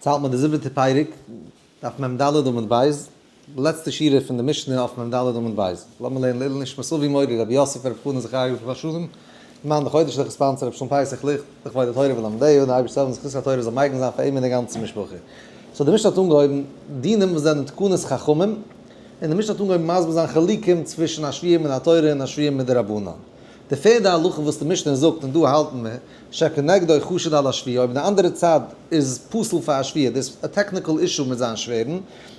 יעצט האלט מען די זיבעטע פרק, דף מ ד עמוד ב', די לעצטע שורה פון די משנה אויף מ ד עמוד ב'. לאמיר לערנען לעילוי נשמת אבי מורי רבי יוסף רבי חנן זכריה עליו השלום, למען די חודש'ליכע sponsor רבי שלום פסח ליכט, לכבוד התורה ולומדיה, און די אייבערשטער זאל זכות התורה זאל מגין זיין פאר אים און די גאנצע משפחה. so די משנה האט אנגעהויבן דינים וואס זענען תקנות חכמים, און די משנה האט אנגעהויבן מסביר זיין חילוקים צווישן א שבועה מן התורה און א שבועה מדרבנן. די פערדע הלכה וואס די משנה זאגט און דא האלטן מיר, שכנגדו חשוד על השבועה, אויב די אנדערע צד איז פסול פאר א שבועה, דאס א technical issue מיט זיין שווערן,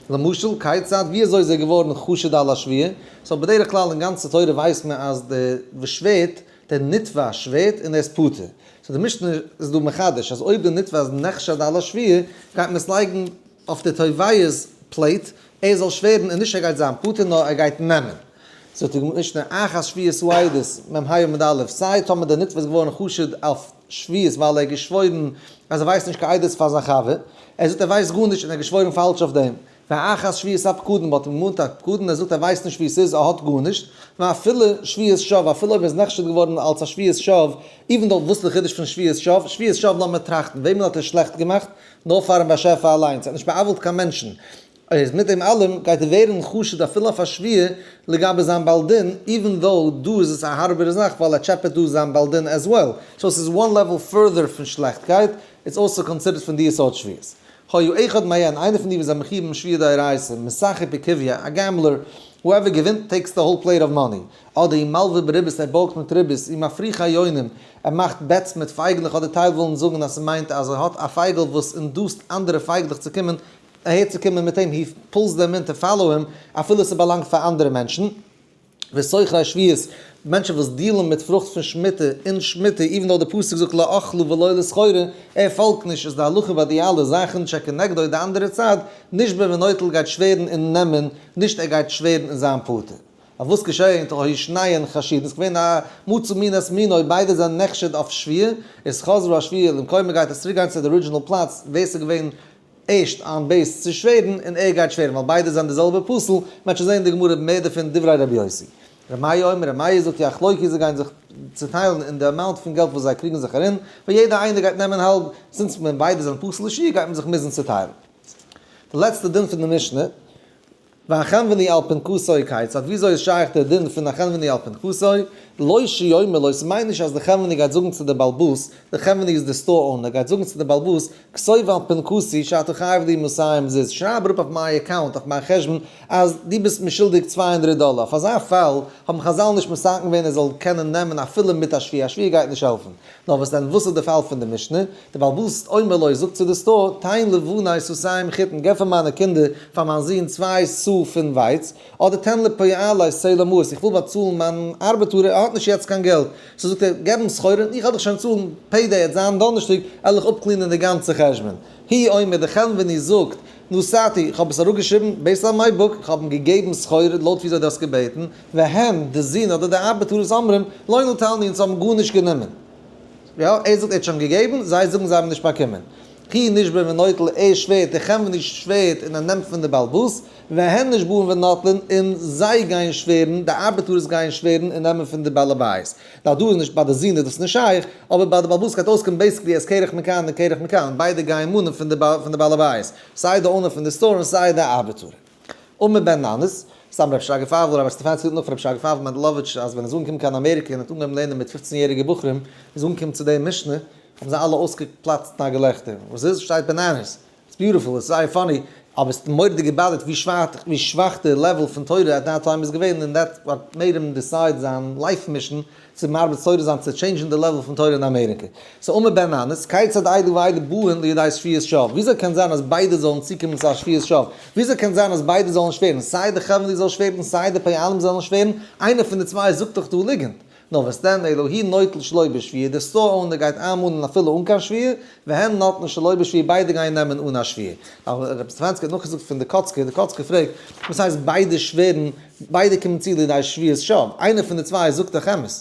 למשל, כיצד, ווי אזוי איז ער געווארן חשוד על השבועה, so בדרך כלל אין גאנצע תורה ווייסט מען אז די וואס שווערט, דער נתבע שווערט און ער איז פטור. so די משנה איז דא מחדש אז אויב די נתבע איז נחשד על השבועה, גייט מען עס לייגן אויף די תובע'ס plate, ער זאל שווערן און נישט ער גייט זיין פטור נאר ער גייט נעמען. זאגט די משנה אחת שבועת העדות מ ה עמוד א', סיי טאמער דער נתבע איז געווארן חשוד אויף שבועות ווייל ער האט געשוואוירן אז ער ווייסט נישט קיין עדות פאר זיין חבר, ער זאגט ער ווייסט גארנישט און ער האט געשוואוירן פאלש אויף דעם, ואחת שבועת הפקדון מ'האט אים געמאנט א פקדון ער זאגט ער ווייסט נישט ווי עס איז ער האט גארנישט, ואפילו שבועת שוא אפילו אויב ער איז נחשד געווארן אלס א שבועת שוא, even though וואס איז די חידוש פון שבועת שוא? שבועת שוא לאמיר טראכטן וועמען האט ער שלעכט געמאכט? נאר פארן באשעפער אליינס, ער האט נישט בא'עוול'ט קיין מענטשן, איז מיט דעם אלעם גייט ער ווערן חשוד אפילו אויף א שבועה לגבי זיין בעל דין, even though דא איז עס א הארבערע זאך ווייל ער טשעפעט דא זיין בעל דין as well, so ס'איז one level further פון שלעכטקייט, it's also considered פון די סארט שבועות. היה אחד מהן, איינער פון די וואס זענען מחיוב אין שבועה דאורייתא, משחק בקוביא, א gambler, whoever געווינט takes the whole plate of money, אדער ומלווה בריבית ער בארגט מיט ריבית, ומפריח יונים, ער מאכט bets מיט פייגלעך אדער טייל ווילן זאגן אז ס'מיינט אז ער האט א פייגל וואס induce ט אנדערע פייגלעך צו קומען אהער צו קומען מיט אים, he pulls them in to follow him, אפילו ס'באלאנגט פאר אנדערע מענטשן. וסוחרי שביעית, מענטשן וואס deal ן מיט פרוכט פון שמיטה אין שמיטה, even though די פסוק זאגט לאכלה ולא לסחורה, ער פאלגט נישט, איז די הלכה ביי די אלע זאכן שכנגדו די אנדערע צד, נשבע ונוטל גייט שווערן און נעמען, נישט ער גייט שווערן און זיין פטור. אויף וואס געשעהט היו שניהן חשודין, ס'איז געווען א מצא מין את מינו, ביידע זענען נחשד אויף שבועה, איז חזרה השבועה למקומה גייט עס צוריק גיין צו די original פלאץ ווער ס'איז געווען ערשט אן base צו שווערן און ער גייט שווערן ווייל ביידע זענען די זעלבע פסול, מ'וועט שוין זעהן אין די גמרא מער דערפון דברי רבי יוסי. ר' מאיר אומר, ר' מאיר זאגט יחלוקו זיי גייען זיך צוטיילן אין די amount פון געלט וואס זיי קריגן זיך ארום, ווייל יעדער איינער גייט נעמען האלב, since ווען ביידע זענען פסול לשבועה גייט מען זיך מוזן צוטיילן. די לעצטע דין פון די משנה. והחנווני על פנקסו כיצד, וויאזוי איז שייך דער דין פון החנווני על פנקסו, לא שיאמר לו, ס'מיינט נישט אז דער חנווני גייט זאגן צו דער באלבאס, דער חנווני איז דער store owner, גייט זאגן צו דער באלבאס, כתוב על פנקסי שאתה חייב לי מאתים זוז, שרייב אראפ אויף מיין account, אויף מיין חשבון, אז דו ביסט מיר שולדיג 200 דאלער, אויף אזא פאל האבן חזל נישט מתקן געווען ער זאל קענען נעמען אפילו מיט א שבועה, א שבועה גייט נישט העלפן. נאר וואס דען, וואס איז די פאל פון די משנה? די בעל הבית אומר לו זאגט צו די store, תן לבני סאתים חיטין, געב פאר מיינע קינדער, פאר מיין זון צוויי סאה פון ווייץ, אדער תן לפועלי סלע מעות, איך וויל באצאלן מיין ארבעטאר, ער האט נישט יעצט קיין געלט, so זאגט ער, געב אים סחורה, און איך וועל דיך שוין צאלן payday עט זיין דאנערשטאג, על איך אפ clean ען די גאנצע חשבון. הוא אומר, די חנווני זאגט, נשאתי, איך האב עס אראפגעשריבן, based on my book, איך האב אים געגעבן סחורה לויט וויאזוי דו האסט געבעטן, והם, די זון אדער די ארבעטארס אומרים, לא נטלנו אונז האבן גארנישט גענומען. יא, ער זאגט ער האט שוין געגעבן, זיי זאגן זיי האבן נישט באקומען. הוא נשבע ונוטל, ער שווערט, דער חנווני שווערט און ער נעמט פון די בעל הבית, והן נשבעין ונוטלין, און זיי גייען שווערן, די ארבעטארס גייען שווערן און נעמען פון די בעל הבית. נאר דא איז נישט, ביי די זון איז דאס נישט שייך, אבער ביי די בעל הבית גייט אויסקומען basically אז קרח מכאן און קרח מכאן, ביידע גייען מאנען פון די בעל הבית, סיי די owner פון די store און סיי די ארבעטאר. אמר בן ננס, סתם רב שרגא פייוול, רבי סטעפאנסקי זאגט נאך פון רב שרגא פייוול מענדלאוויטש אז ווען ער איז אנגעקומען קיין אמעריקע און האט אנגעהויבן לערנען מיט 15 יעריגע בחורים, איז אנגעקומען צו די משנה, האבן זיי אלע אויסגעפלאצט אין א געלעכטער, וואס איז? שטייט bananas. it's beautiful, עס איז זייער funny, אבער עס האט מורא'דיג געבאדערט ווי שוואך די level פון תורה at that time איז געווען, און that what made him decide זיין life mission צו מרביץ תורה זיין צו change ן די level פון תורה אין אמעריקע. so אמר בן ננס, כיצד אלו ואלו באין לידי שבועת שוא? וויאזוי קען זיין אז ביידע זאלן צוקומען צו א שבועת שוא? וויאזוי קען זיין אז ביידע זאלן שווערן? סיי די חנווני זאל שווערן סיי די פועלים זאלן שווערן? איינער פון די צוויי זאגט דאך דא ליגנט. נאר וואס דען אלא הוא נוטל שלא בשבועה, די store owner גייט איינמאנען אפילו אן קיין שבועה, והן נוטלין שלא בשבועה, ביידע גייען נעמען אן א שבועה. אבער רבי סטעפאנסקי האט נאכגעזאגט פון די קאצקער, די קאצקער פרעגט, וואס הייסט ביידע שווערן, ביידע קומען צו לידי שבועת שוא, איינער פון די צוויי זאגט דאך אמת.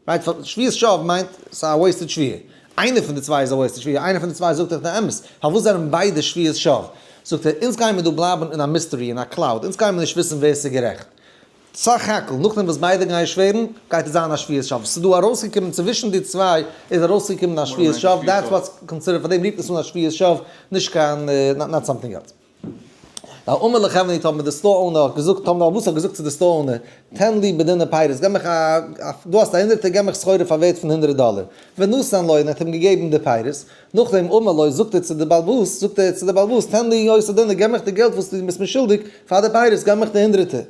right? שבועת שוא מיינט ס'איז א wasted שבועה. איינער פון די צוויי איז א wasted שבועה, איינער פון די צוויי זאגט דאך די אמת. פארוואס זענען ביידע שבועת שוא? זאגט ער, אונז גיימיר דא בלייבן אין א mystery, אין א cloud, אונז גיימיר נישט וויסן ווער ס'איז גערעכט. סך הכל, נאכדעם וואס ביידע גייען שווערן, גייט עס זיין א שבועת שווא. ס'איז דא ארויסגעקומען צווישן די צוויי, איז ארויסגעקומען א שבועת שווא, that's what's considered, פאר דעם רופט עס אן א שבועת שווא, נישט קיין, not something else. אמר לחנווני טאמער די store owner האט געזאגט, טאמער בעל הבית האט געזאגט צו די store owner, תן לי בדינר פירות, געב מיך א, דו האסט א הונדערטער, געב מיך סחורה פאר ווערט פון הונדרעט דאלער. ונתן לו, און ער האט אים געגעבן די פירות. נאכדעם אמר לו, זאגט ער צו די בעל הבית, זאגט ער צו די בעל הבית, תן לי אותה דינר, געב מיך די געלט וואס דו ביסט מיר שולדיג פאר די פירות, געב מיך די הונדרעטער.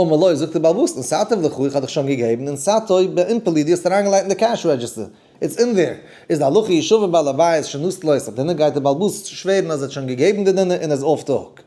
אמר לו, זאגט די בעל הבית, נתתיו לך, איך האב דיך שוין געגעבן, ונתתו באימפלי, דו האסט אריינגעלייגט אין די cash register, it's in there. איז די הלכה ישבע בעל הבית שנתן לו את הדינר, גייט די בעל הבית שווערן אז ער האט שוין געגעבן די דינר און ער איז off the hook.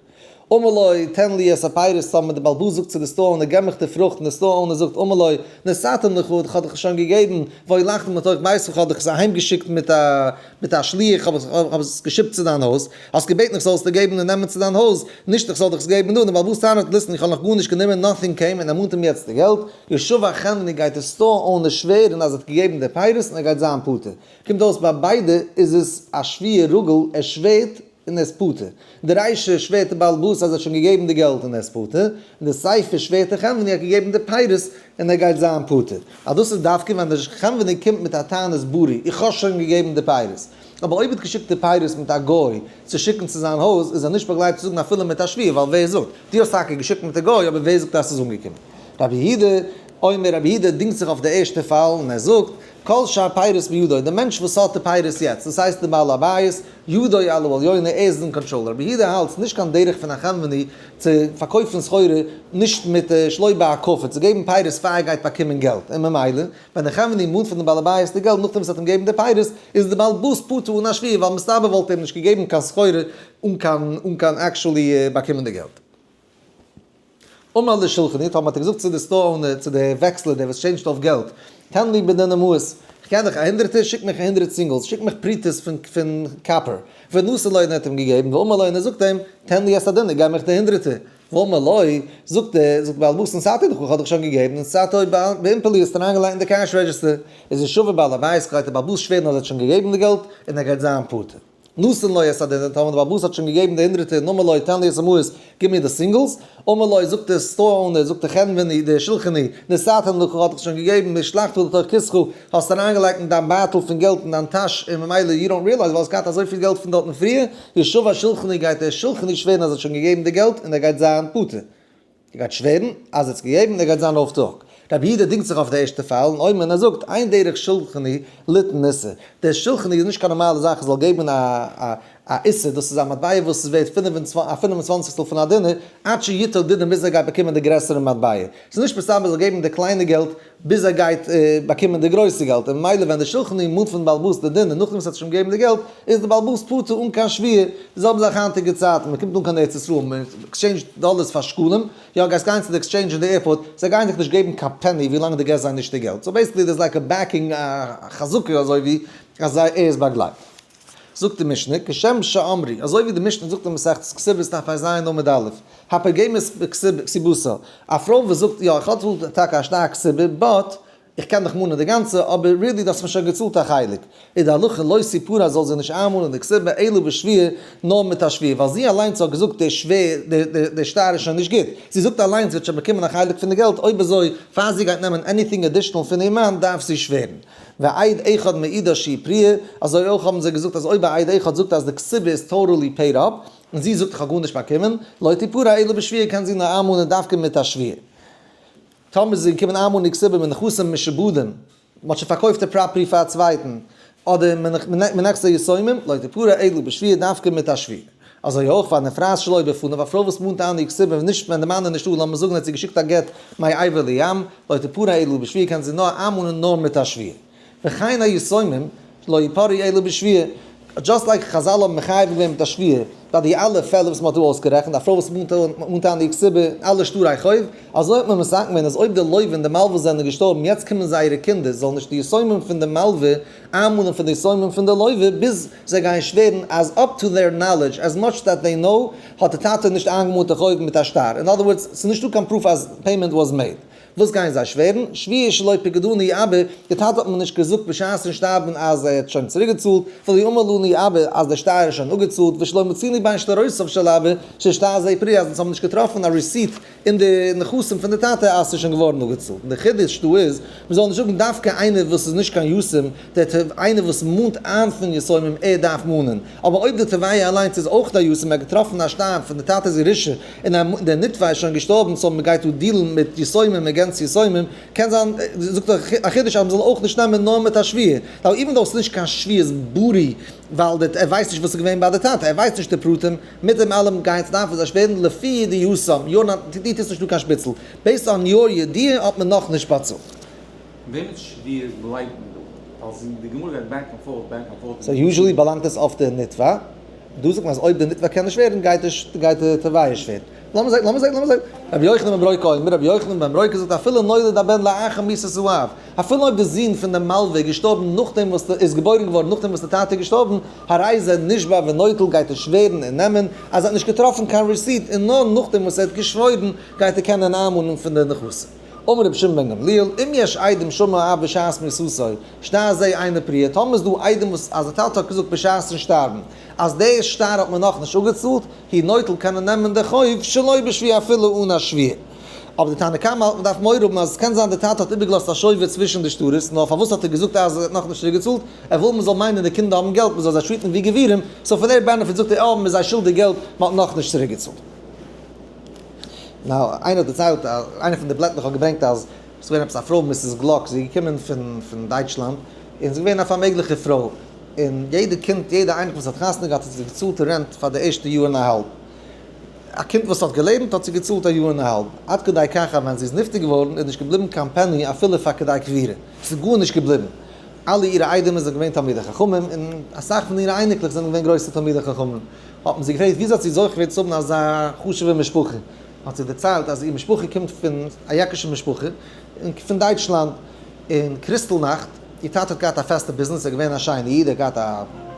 אמר לו, תן לי את הפירות, טאמער די בעל הבית זאגט צו די store owner, געב מיך די פרוכט, און די store owner זאגט, אמר לו, נתתים לך, איך האב דיך שוין געגעבן, והולכתם לתוך ביתך, איך האב דיך עס אהיימגעשיקט מיט א שליח, איך האב עס געשיפט צו דיין הויז, האסט געבעטן איך זאל עס דיר געבן און נעמען צו דיין הויז, נישט איך זאל דיך עס געבן דא, און די בעל הבית טענה'ט, listen, איך האב נאך גארנישט גענומען, nothing came, און ער מאנט אים יעצט די געלט, ישבע החנווני גייט די store owner שווערן אז ער האט געגעבן די פירות און ער גייט זיין פטור. קומט אויס ביי ביידע איז עס א שבועה רגיל, ער שווערט און ער איז פטור. די רישא שווערט די בעל הבית אז ער האט שוין געגעבן די געלט און ער איז פטור, און די סיפא שווערט די חנווני האט געגעבן די פירות און ער גייט זיין פטור. אז דאס איז דווקא ווען די חנווני קומט מיט א טענת ברי, איך האב שוין געגעבן די פירות. אבער אויב האט געשיקט די פירות מיט א גוי צו שיקן צו זיין הויז איז ער נישט באגלייבט צו זאגן אפילו מיט א שבועה ווייל ווער זאגט? דו האסט טאקע געשיקט מיט די גוי אבער ווער זאגט אז ס'איז אנגעקומען? רבי יהודה אומר רבי יהודה דינגט זיך אויף די ערשטע פאל און ער זאגט כל שאר פירות בידו, די מענטש וואס האט די פירות יעצט, דאס הייסט די בעל הבית, ידו על העליונה, ער איז אין קאנטראל. רבי יהודה האלט ס'איז נישט קיין דרך פון א חנווני צו פארקויפן סחורה נישט מיט שלא בהקפה, צו געבן פירות פאר ער גייט באקומען געלט, און ממילא ווען דער חנווני מאנט פון דעם בעל הבית די געלט נאכדעם וואס ער האט אים געגעבן די פירות, איז די בעל הבית פטור אן א שבועה, ווייל מסתבר וואלט ער אים נישט געגעבן קיין סחורה אן קיין אן קיין actually באקומען די געלט. אמר לשלחני, טאמער האט ער געזאגט צו די store owner, צו די וועקסלער, דער וואס טשעינדזשט אויף געלט, תן לי בדינר מעות, איך געב דיך א הונדרעטער, שיק מיך א הונדרעט singles, שיק מיך פרוטות פון copper. ונתן לו און ער האט אים געגעבן, ואמר לו און ער זאגט אים, תן לי את הדינר, געב מיך די הונדרעטער. ואמר לו, זאגט ער, זאגט בעל הבית נתתי לך, איך האב דיך שוין געגעבן, ונתתו באימפלי, האסט אריינגעלייגט אין די cash register, איז ישבע בעל הבית, גייט דער בעל הבית שווערן אז ער האט שוין געגעבן די געלט, און ער גייט זיין פטור. נתן לו את הדינר, טאמער דער בעל הבית האט שוין געגעבן די הונדרעטער, אמר לו תן לי את המעות, גיב מיר די singles, אמר לו, זאגט דער store owner, זאגט דער חנווני, דער שולחני, נתתים לך, האט דיך שוין געגעבן, והשלכת לתוך כיסך, האסט אריינגעלייגט אין דיין בייטל פון געלט אין דיין טאש, און ממילא you don't realize, ווייל האסט געהאט אזויפיל געלט פון דארטן פריער, ישבע שולחני גייט דער שולחני שווערן אז ער האט שוין געגעבן די געלט און ער גייט זיין פטור. ער גייט שווערן אז ער האט עס געגעבן און ער גייט זיין off the hook. רבי יהודה דינגט זיך אויף די ערשטע פאל און אומר און ער זאגט, אין דרך שולחני ליתן איסר. דער שולחני איז נישט קיין נארמאלע זאך ער זאל געבן א איסר, דאס איז א מטבע וואס איז ווערט א פינף און צוואנציגסטל פון א דינר, עד שיטול דינר ביז ער גייט באקומען די גרעסערע מטבע. ס'איז נישט מסתבר ער זאל געבן די קליינע געלט ביז ער גייט באקומען די גרויסע געלט, און ממילא ווען די שולחני מאנט פון בעל הבית די דינר נאכדעם וואס ער האט שוין געגעבן די געלט, איז די בעל הבית פטור אן קיין שבועה, די זעלבע זאך היינטיגע צייטן, מען קומט אן קיין ארץ ישראל, מען עקסטשעינדזשט דאלערס פאר שקלים, יא גייסט גיין צו די exchange אין די airport, זיי גייען דיך נישט געבן קיין penny ווי לאנג דו געסט זיי נישט די געלט, so basically דאס like א backing א חזקה אזוי ווי אז זיי ער איז באגלייבט. זאגט די משנה, כשם שאמרו, אזוי ווי די משנה זאגט אין מסכת כתובות דף ע"ז עמוד א', הפוגמת בכתובתה, א פרוי וואס זאגט יא איך האב טאקע א שטר כתובה but איך קען דיך מאנען די גאנצע, אבער really דו האסט מיר שוין געצאלט א חלק, איז די הלכה לא תפרע זאל זי נישט איינמאנען די כתובה אלא בשבועה נאר מיט א שבועה, ווייל זי אליינס האט געזאגט די שווער די שטר איז שוין נישט גוט, זי זאגט אליינס זי האט שוין באקומען א חלק פון די געלט, אויב אזוי פאר זי גייט נעמען anything additional פון איר מאן דארף זי שווערן. ועד אחד מעידה שהיא פרועה, אזוי אויך האבן זיי געזאגט אז אויב א עד אחד זאגט אז די כתובה איז totally paid up, און זי זאגט איך האב גארנישט באקומען, לא תפרע אלא בשבועה קען זי נאר איינמאנען דווקא מיט א שבועה. טאמער איז געקומען איינמאנען די כתובה מנכסים משועבדים, מען האט שוין פארקויפט די property פאר א צווייטן, אדער מנכסי יתומים, לא תפרע אלא בשבועה דווקא מיט א שבועה. אזוי אויך והנפרעת שלא בפניו, א פרוי וואס מאנט איין די כתובה נישט ווען די מאן איז נישטא, לאמיר זאגן האט זי געשיקט א גט מעבר לים, לא תפרע אלא בשבועה קען זי נאר איינמאנען נאר מיט א שבועה. וכן היתומים לא יפרעו אלא בשבועה, just like חזל האבן מחייב געווען מיט א שבועה ביי די אלע פעלער וואס מען האט דא אויסגערעכנט, א פרוי וואס מאנט איין די כתובה אלע שטרי חוב, אזוי האט מען מתקן געווען אז אויב די לוה און די מלווה זענען געשטארבן יעצט קומען זייערע קינדער זאלן נישט די יתומים פון די מלווה איינמאנען פון די יתומים פון די לוה ביז זיי גייען שווערן אז up to their knowledge as much that they know האט די טאטע נישט איינגעמאנט די חוב מיט א שטר, in other words ס'איז נישטא קיין proof אז payment was made. וואס גייען זיי שווערן? שבועה שלא פקדנו אבא, די טאטע האט מיר נישט געזאגט בשעת'ן שטארבן אז ער האט שוין צוריקגעצאלט, ולא אמר לנו אבא אז דער שטר איז שוין אפגעצאלט, ושלא מצינו בין שטרותיו של אבא ששטר זה פרוע אז אונז האבן נישט געטראפן א receipt אין די נכסים פון די טאטע אז ס'איז שוין געווארן אפגעצאלט. און די חידוש דא איז, מ'זאל נישט זאגן דווקא איינער וואס איז נישט קיין יתום, דער איינער וואס מאנט איין פון יתומים ער דארף מאנען. אבער אויב דער תובע אליינס איז אויך א יתום, ער האט געטראפן א שטר פון די טאטע'ס ירושה און דער נתבע איז שוין געשטארבן so מ'גייט דא deal ן מיט יתומים against יתומים, קען זיין, זאגט ער א חידוש אז מ'זאל אויך נישט נעמען נאר מיט א שבועה. ווייל even though ס'איז נישט קיין שבועת ברי, ווייל ער ווייסט נישט וואס איז געווען ביי די טאטע, ער ווייסט נישט די פרטים, מיט דעם אלעם גייט דארפן זיי שווערן לפי ידיעתם, you're not, דו טוסט נישט דא קיין שפיצל, based on your ידיעה האט מען נאכנישט באצאלט. וועמענס שבועה גלייבט מען דא? ווייל די גמרא גייט back and forth, back and forth. So usually באלאנגט עס אויף די נתבע, דא זאגט מען אז אויב די נתבע קען נישט שווערן גייט די תובע שווערן. לאמיר זען, לאמיר זען, לאמיר זען. רבי יוחנן בן ברוקה אומר, רבי יוחנן בן ברוקה זאגט אפילו נולד הבן לאחר מיתת האב, אפילו אויב די זון פון דעם מלווה איז געשטארבן נאכדעם וואס די איז געבוירן געווארן נאכדעם וואס די טאטע איז געשטארבן, הרי זה נשבע ונוטל גייט ער שווערן און נעמען אז ער האט נישט געטראפן קיין receipt און נאר נאכדעם וואס ער האט געשוואוירן גייט ער קענען איינמאנען פון די נכסים. אמר רבי שמעון בן גמליאל, אם יש עדים שאמר האב בשעת מיתתו, שטר זה אינו פרוע, טאמער איז דא עדים וואס אז די טאטע האט געזאגט בשעת'ן שטארבן אז די שטר האט מען נאכנישט אפגעצאלט, הוא נוטל קען ער נעמען די חוב שלא בשבועה אפילו אן א שבועה. אבער די תנא קמא האלט מען דארף מורא האבן אז עס קען זיין די טאטע האט איבערגעלאזט א שובר צווישן די שטרות, נאר פארוואס האט ער געזאגט אז ער האט נאכנישט צוריקגעצאלט? ער וויל מען זאל מיינען די קינדער האבן געלט מען זאל זיי treat ן ווי גבירים, so פאר דער benefit זאגט ער אה מען איז זיי שולדיג געלט מען האט נאכנישט צוריקגעצאלט. נאר איינער האט דערציילט אז איינער פון די בלעטלעך האט געברענגט אז עס איז געווען עפעס א פרוי Mrs. גלאק זי איז געקומען פון דייטשלאנד און זי איז געווען א פארמעגליכע פרוי און יעדע קינד יעדע אייניקל וואס האט חתונה געהאט האט זי געצאלט rent פאר די ערשטע יאר און א האלב. א קינד וואס האט געלערנט האט זי געצאלט א יאר און א האלב. עד כדי כך אז ווען זי איז נפטר געווארן איז נישט געבליבן קיין penny אפילו פאר כדי קבורה. עס איז גארנישט געבליבן. אלע אירע איידעמער זענען געווען תלמידי חכמים און אסאך פון אירע אייניקלעך זענען געווען גרויסע תלמידי חכמים. האט מען זי געפרעגט וויאזוי האט זי זוכה געווען צו האבן אזא חשוב'ע משפחה. האט זי דערציילט אז איר משפחה קומט פון א יעקישע משפחה פון דייטשלאנד. אין קריסטל נאכט, איר טאטע האט געהאט א פעסטע ביזנעס, ער איז געווען א שיינע איד, ער האט געהאט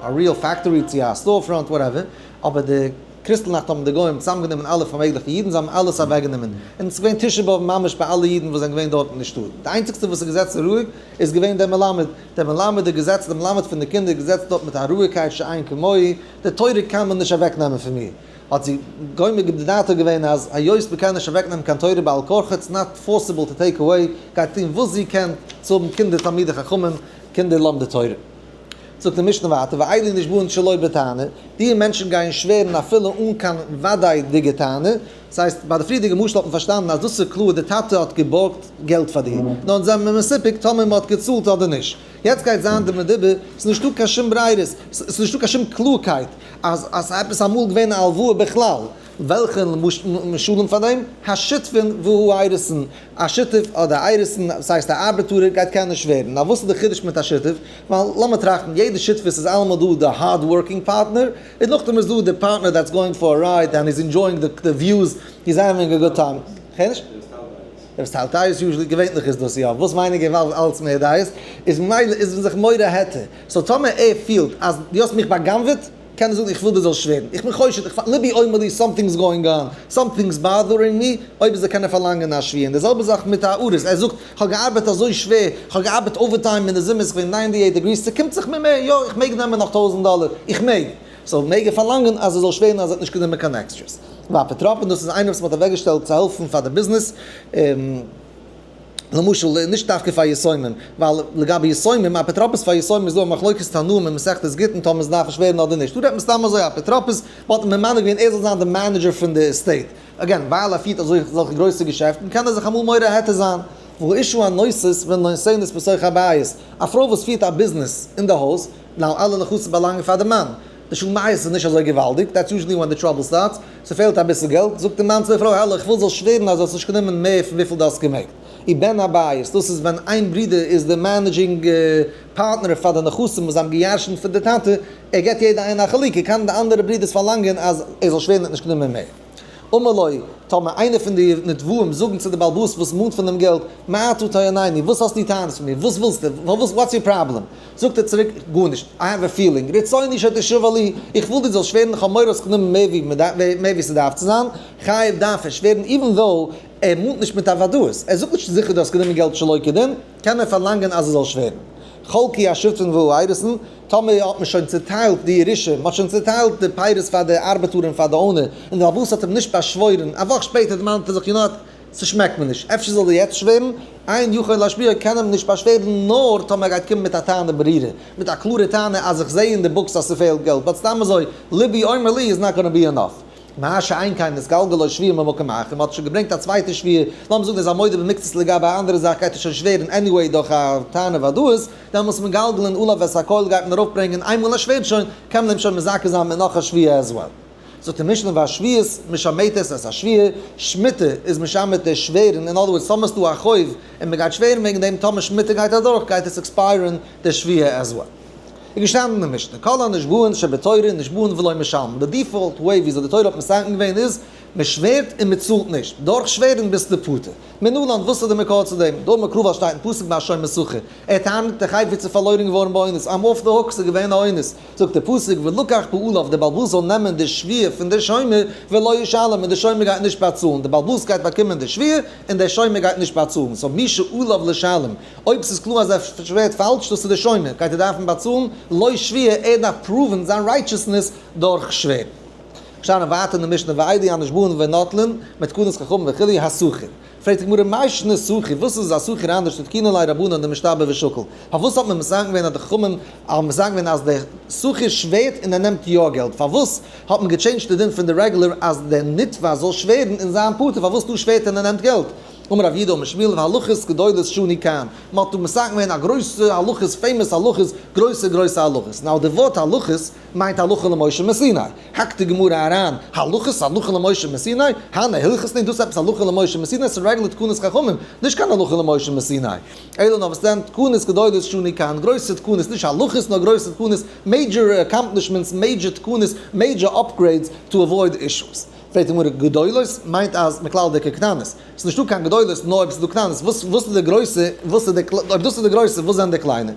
א real factory צו א store front whatever, אבער די קריסטל נאכט האבן די גוים צוזאמגענומען אלע פארמעגליכע אידן, זיי האבן אלעס אוועקגענומען, און עס איז געווען תשעה באב ממש ביי אלע אידן וואס זענען געווען דארט אין די שטאט, די איינציגסטע וואס איז געזעצן רואיג איז געווען דער מלמד, דער מלמד איז געזעצן, דער מלמד פון די קינדער איז געזעצן דארט מיט א רואיגקייט שאין כמוהו, די תורה קען מען נישט אוועקנעמען פון מיר. האט זי גומר בדעתה געווען אז היות מ'קען נישט אוועקנעמען קיין תורה בעל כרחו, it's not possible to take away, גייט טון וואס זי קען צו האבן קינדער תלמידי חכמים, קינדער לומדי תורה. זאגט די משנה ווייטער, ואלו נשבעין שלא בטענה, די מענטשן גייען שווערן אפילו אן קיין וודאי'דיגע טענה, דאס הייסט ביי די פריערדיגע משל האט מען פארשטאנען אז דאס איז קלאר די טאטע האט געבארגט געלט פאר דיר, נאר אונז זענען מיר מסופק טאמער מען האט געצאלט אדער נישט. יעצט גייט זיין די מדובר, ס'איז נישטא קיין שום ברירות, ס'איז נישטא קיין שום קלארקייט אז אז ס'איז עפעס אמאל געווען א הלוואה בכלל, וועלכע משלים פאר דעם? השותפין והאירוסין, א שותף אדער א אירוסין, דאס הייסט א ארבעטארער גייט קענען שווערן. נאר וואס איז די חידוש מיט א שותף? ווייל לאמיר טראכטן, יעדע שותפות איז אלעמאל דא די hard working partner, און נאכדעם איז דא די partner that's going for a ride and is enjoying the views, he's having a good time. כ'הער נישט? דער וואס טיילט דעות usually געווענליך איז דאס יא, וואס ווייניגער involved אלץ מער דעות, איז ממילא איז מען זיך מורה היתר, so טאמער ער פילט אז דו האסט מיך בא'גנב'עט, קען ער זאגן איך וויל דו זאלסט שווערן, איך בין חושד, איך לבי אומר לי something's going on, something's bothering me, אויב אזוי קען ער פארלאנגען א שבועה, און די זעלבע זאך מיט א אריס, ער זאגט איך האב געארבעט אזוי שווער, איך האב געארבעט overtime אין די זומער, ס'איז געווען 98 degrees, ס'קומט זיך מיר מער, יא איך מעג נעמען נאך 1000 דאלער, איך מעג. so מעג ער פארלאנגען אז ער זאל שווערן אז ער האט נישט גענומען קיין extras. ואפוטרופין, דאס איז איינער וואס מען האט אוועקגעשטעלט צו העלפן פאר די ביזנעס, למשל נישט דווקא פאר יתומים, ווייל לגבי יתומים, אפוטרופוס פאר יתומים איז דא א מחלוקת תנאים אין מסכת גיטין טאמער עס דארף שווערן אדער נישט. דא רעדט מען סתם אזוי אפוטרופוס, מען האט אים ממנה געווען ער זאל זיין די manager פון די estate. Again, ווייל ער פירט אזוי אזעלכע גרויסע געשעפטן קען ער זיך אמאל מורה היתר זיין. והאשה הנושאת ונותנת בתוך הבית, א פרוי וואס פירט א ביזנעס אין די הויז, now אלע נכסים באלאנגען פאר די מאן. די שלום בית איז נישט אזוי געוואלדיג, that's usually when the trouble starts, ס'פעלט אביסל געלט, זאגט די מאן צו די פרוי, העלא, איך וויל זאלסט שווערן אז דו האסט נישט גענומען מער פון וויפיל דו האסט געמעגט. ובן הבית, דאס איז ווען איין ברודער איז די managing partner פאר די נכסים וואס זיי האבן געירשנט פון די טאטע, ער געבט יעדע איינער א חלוקה, קען די אנדערע ברודערס פארלאנגען אז ער זאל שווערן ער האט נישט גענומען מער. אמר לו, טאמער איינער פון די נתבעים זאגן צו די בעל הבית וואס מאנט פון דעם געלט, מה אתה טוענני, וואס האסטו טענות פון מיר, וואס ווילסטו, פארוואס, what's your problem? זאגט ער צוריק, גארנישט, I have a feeling, רצוני שתשבע לי, איך וויל דו זאלסט שווערן, איך האב מורא האסט גענומען מער ווי ס'דארף צו זיין, חייב דארף ער שווערן, even though ער מאנט נישט מיט א וודאות, ער זאגט נישט זיכער דו האסט גענומען געלט שלא כדין, קען ער פארלאנגען אז ער זאל שווערן. חלקו השותפין והאירוסין, טאמער האט מען שוין צוטיילט די ירושה, מען האט שוין צוטיילט די פירות פאר די ארבעטאר און פאר די owner, און די באלעבאס האט אים נישט באשוואוירן, א וואך שפעטער דערמאנט ער זיך, you know what, ס'שמעקט מיר נישט, אפשר זאל ער יעצט שווערן? אין יכול להשביעו קען אים נישט באשווערן נאר טאמער ער גייט קומען מיט א טענה ברורה, מיט א קלארע טענה אז איך זעה אין די books אז ס'פעלט געלט, but סתם אזוי לבי אומר לי is not gonna be enough. מה שאין כן נתגלגלה שבועה ממקום אחר, מ'האט שוין געברענגט א צווייטע שבועה, לאמיר זאגן ער איז א מודה במקצת לגבי א אנדערע זאך גייט ער שוין שווערן anyway דורך א טענה ודאות, דעמאלס מגלגלין עליו את הכל גייט מען ארויפברענגען איינמאל ער שווערט שוין, קען מען אים שוין מזכה זיין מיט נאך א שבועה as well. זאגט די משנה והשביעית משמטת את השבועה, שמיטה איז משמט די שווערן, אין other words טאמער ס'דא א חוב און מ'גייט שווערן וועגן דעם טאמער שמיטה גייט אדורך גייט עס expire ן די שבועה as well. איז געשטאנען אין די משנה, כל הנשבעין שבתורה נשבעין ולא משלמין, די default way וויאזוי די תורה האט מתקן געווען איז, מען שווערט און מען צאלט נישט, דורך שווערן ביסטו פטור. מנלן, וואס איז די מקור צו דעם? דאמר קרא ווייל שטייט אין פסוק ביי שומר שכר, ער טענה'ט די חפץ איז פארלוירן געווארן באונס, I'm off the hook, ס'איז געווען א אונס, זאגט דער פסוק ולקח בעליו, דער בעל הבית זאל נעמען די שבועה פון דער שומר, ולא ישלם, און דער שומר גייט נישט באצאלן, דער בעל הבית גייט באקומען די שבועה, און דער שומר גייט נישט באצאלן, so מי שעליו לשלם, אויב ס'איז קלאר אז ער שווערט פאלש, דאס איז דער שומר, גייט ער דארפן באצאלן, לא שבועה, ער דארף prove ן זיין righteousness דורך שווערן. שטייען ווייטער אין די משנה ואלו הנשבעין ונוטלין, מתקנת חכמים וכו', השכיר. פרעגט די גמרא מאי שנא שכיר, וואס איז א שכיר אנדערש דתקינו ליה רבנן דמשתבע ושקיל? פארוואס האט מען מתקן געווען אז די חכמים האבן מתקן געווען אז דער שכיר שווערט און ער נעמט יא געלט? פארוואס האט מען גע change ט די דין פון די רעגולער אז דער נתבע זאל שווערן און זיין פטור? פארוואס דא שווערט און ער נעמט געלט? אמר רב יהודה אמר שמואל והלכות גדולות שנו כאן, מען האט דא מתקן געווען א גרויסע הלכות, famous הלכות, גרויסע גרויסע הלכות. Now די ווארט הלכות מיינט הלכה למשה מסיני. האקט די גמרא אריין, הלכות הלכה למשה מסיני? הני הלכות נישט דאס עפעס הלכה למשה מסיני? ס'איז רעגולער תקנות חכמים, נישט קיין הלכה למשה מסיני. אלא נאר וואס דען, תקנות גדולות שנו כאן, גרויסע תקנות, נישט הלכות נאר גרויסע תקנות, major accomplishments, major תקנות, major upgrades to avoid issues. פרעגט די גמרא, גדולות מיינט אז מכלל'דיגע קטנות. ס'איז נישטא קיין גדולות נאר אויב ס'איז דא קטנות. וואס וואס איז די גרויסע, וואס איז די, אויב דאס איז די גרויסע, וואס זענען די קליינע?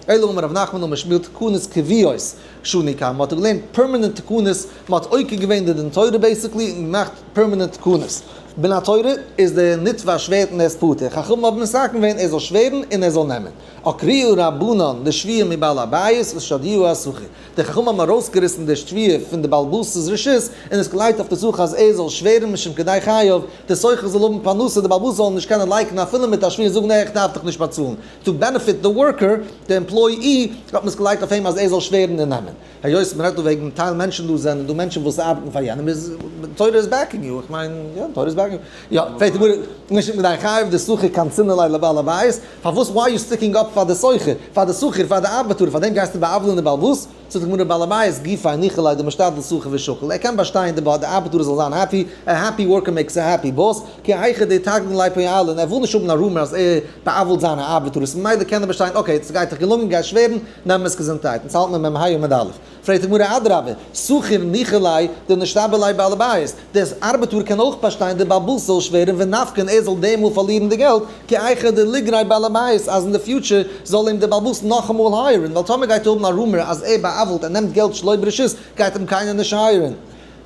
אלא אמר רב נחמן אמר שמואל תקנות קביעות שנו כאן, מ'האט געלערנט permanent תקנות, מ'האט עוקר געווען די דין תורה basically און געמאכט permanent תקנות. מן התורה איז דער נתבע שווערט און ער איז פטור, חכמים האבן מתקן געווען ער זאל שווערן און ער זאל נעמען. עקרוה רבנן לשבועה מבעל הבית ושדיוה אשכיר, די חכמים האבן ארויסגעריסן די שבועה פון די בעל הבית'ס רשות און עס געלייגט אויף די שכיר אז ער זאל שווערן משום כדאי חייו, די שכיר זאל האבן פרנסה, די בעל הבית זאל נישט קענען לייקענען אפילו מיט א שבועה און זאגן נע איך דארף דיך נישט באצאלן. To benefit the worker, די employee, האט מען עס געלייגט אויף אים אז ער זאל שווערן און נעמען. היות מען רעדט דא וועגן טייל מענטשן דא זענען דא מענטשן וואס ארבעטן פאר יענעם איז תורה איז backing you, איך מיין יא תורה איז backing you, יא פרעגט די גמרא משום כדאי חייו דשכיר קנסינן ליה לבעל הבית, פארוואס why you sticking up פאר די שוכר, פאר די שכיר, פאר די ארבעטאר, פאר דעם גייסטו בא'עוול'ן די בעל הבית? זאגט די גמרא בעל הבית גופיה ניחא ליה דמשתדל שכיר ושקיל, ער קען באשטיין די ארבעטאר זאל זיין happy, a happy worker makes a happy boss, כי היכי דאיתגלן ליה פועלין, ער וויל נישט האבן א rumor אז ער בא'עוול'ט זיינע ארבעטארס, ממילא קען ער באשטיין, okay, ס'גייט דיך געלונגען, גיי שווערן, נעם עס געזונטהייט, אונז האלט מען מ"ה עמוד א'. פרעגט די גמרא אדרבה, שכיר ניחא ליה דנשתבע ליה בעל הבית, דער ארבעטאר קען אויך באשטיין די בעל הבית זאל שווערן ונפקן ער זאל דעמאלט פארלירן די געלט, כי היכי דליגריה בעל הבית אז אין די future זאל אים דער בעל הבית נאכאמאל hire ן, ווייל טאמער גייט ער האבן א rumor אז ער בא'עוול'ט ער נעמט געלט שלא ברשות גייט אים קיינער נישט hire ן.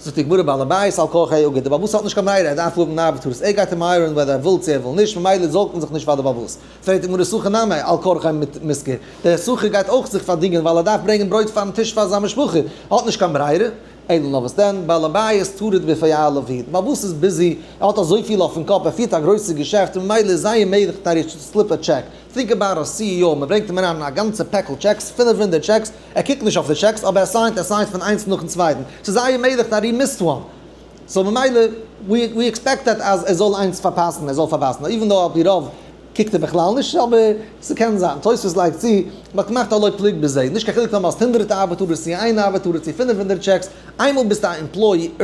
זאגט די גמרא בעל הבית על כרחיה אגד, דער בעל הבית האט נישט קיין ברירה ער דארף האבן ארבעטארס ער גייט אים hire ן whether ער וויל צו ער וויל נישט ממילא זארגט מען זיך נישט פאר די בעל הבית. פרעגט די גמרא שכיר נמי על כרחיה מישכר, דער שכיר גייט אויך זיך פארדינגען ווייל ער דארף ברענגען ברויט פארן טיש פאר זיין משפחה, ער האט נישט קיין ברירה. אלא נאר וואס דען, בעל הבית טרוד בפועליו, דער בעל הבית איז busy, ער האט אזויפיל אויפן קאפ, ער פירט א גרויסע געשעפט, און ממילא איז זייער מעגליך that he slip a check. Think about א CEO, מען ברענגט אים אריין א גאנצע פעקל checks, 500 checks, ער קוקט נישט אויף די checks, אבער ער sign ט, ער sign ט פון איינס נאכן צווייטן, ס'איז זייער מעגליך that he missed one. So ממילא, we expect that אז ער זאל איינס פארפאסן, ער זאל פארפאסן, even though על פי רוב קוקט ער בכלל נישט, אבער ס'קען זיין. תוספות לייגט צו, מ'האט געמאכט א לא פלוג בזה, נישט קיין חילוק טאמער האסט הונדערט ארבעטארערס צו איין ארבעטארער צו 500 checks, איינמאל ביסטו א employer,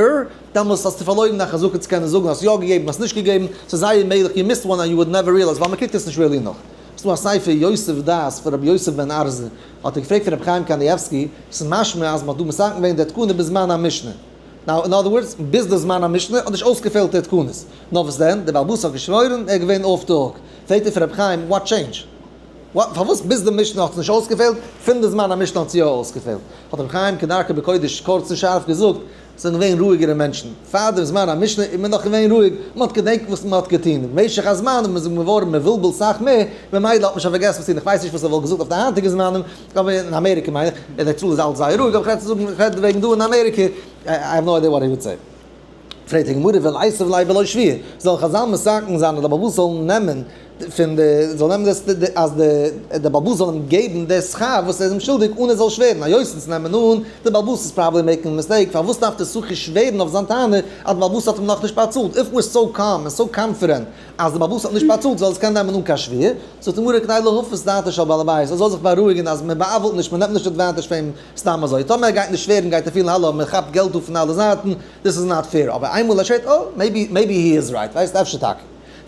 דעמאלס האסטו פארלוירן דיין חזקה צו קענען זאגן האסט יא געגעבן האסט נישט געגעבן, ס'איז זייער מעגליך you missed one and you would never realize ווייל מ'קוקט עס נישט really נאך. ס'דא א ספר יוסיף דעת פון רבי יוסף בן ארזי, האט ער געפרעגט פון רבי חיים קניבסקי, ס'איז משמע אז מ'האט דא מתקן געווען די תקנה בזמן המשנה. Now, in other words, ביז די זמן המשנה האט נישט אויסגעפעלט די תקנות. נאר וואס דען? דער בעל הבית האט געשוואוירן, ער איז געווען off the hook. פרעגט ער פון רבי חיים, what change? פארוואס ביז די משנה האט עס נישט אויסגעפעלט, פון די זמן המשנה האט עס יא אויסגעפעלט? האט רבי חיים כדרכו בקודש קורץ און שארף געזאגט, זענען געווען רואיגערע מענטשן. פאר דעם זמן המשנה איז מען נאך געווען רואיג, מען האט געדענקט וואס מען האט געטון. במשך הזמן איז מען געווארן מבולבל סאך מער, ממילא האט מען שוין פארגעסן וואס טון. איך ווייס נישט וואס ער וואלט געזאגט אויף די היינטיגע זמנים, אבער אין אמעריקע מיין איך, ארץ ישראל איז אלץ זייער רואיג, אבער איך רעד צו זאגן, איך רעד וועגן דא אין אמעריקע, I have no idea what he would say. פרעגט די גמרא וליתיב ליה בלא שבועה, זאל חזל מתקן זיין אז די בעל הבית זאל נעמען פון די, זאל נעמען דאס, אז די די בעל הבית זאל אים געבן די שכר וואס ער איז אים שולדיג אן ער זאל שווערן, היות אונז נעמען אן די בעל הבית איז probably making mistake, פארוואס דארף די שכיר שווערן אויף זיין טענה אז די בעל הבית האט אים נאכנישט באצאלט, if we're so calm און so confident אז די בעל הבית האט נישט באצאלט זאל עס קענען נעמען אן קיין שבועה, זאגט די גמרא כדי להפיס דעתו של בעל הבית, ער זאל זיך בארואיגן אז מען בא'עוול'ט נישט, מען נעמט נישט advantage פון אים סתם אזוי, טאמער ער גייט נישט שווערן גייט ער פילן האלא מען כאפט געלט דא פון אלע זייטן, דאס איז not fair, אבער איינמאל ער שווערט אה, maybe maybe he is right, ווייסט אפשר טאקע.